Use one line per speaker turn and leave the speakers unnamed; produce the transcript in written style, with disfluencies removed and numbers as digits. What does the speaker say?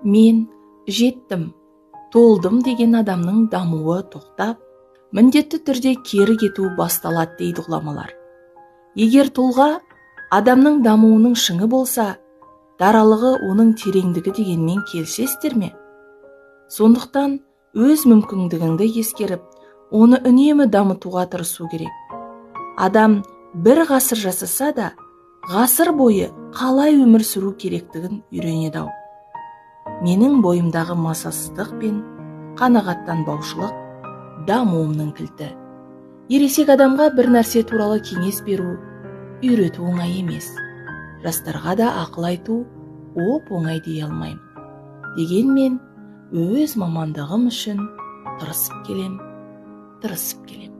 Мен жеттім, толдым деген адамның дамуы тоқтап, міндетті түрде кері кету басталады дейді ғұламалар. Егер тұлға адамның дамуының шыңы болса, даралығы оның тереңдігі дегенмен келісесіздер ме? Сондықтан өз мүмкіндігіңді ескеріп, оны үнемі дамытуға тырысу керек. Адам бір ғасыр жасаса да, ғасыр бойы қалай өмір сүру керектігін үйренеді ау. Менің бойымдағы мазасыздық пен қанағаттанбаушылық дамуымның кілті. Ересек адамға бір нәрсе туралы кеңес беру, үйрету оңай емес. Жастарға да ақыл айту оп-оңай дей алмаймын. Дегенмен өз мамандығым үшін тырысып келем, тырысып келем.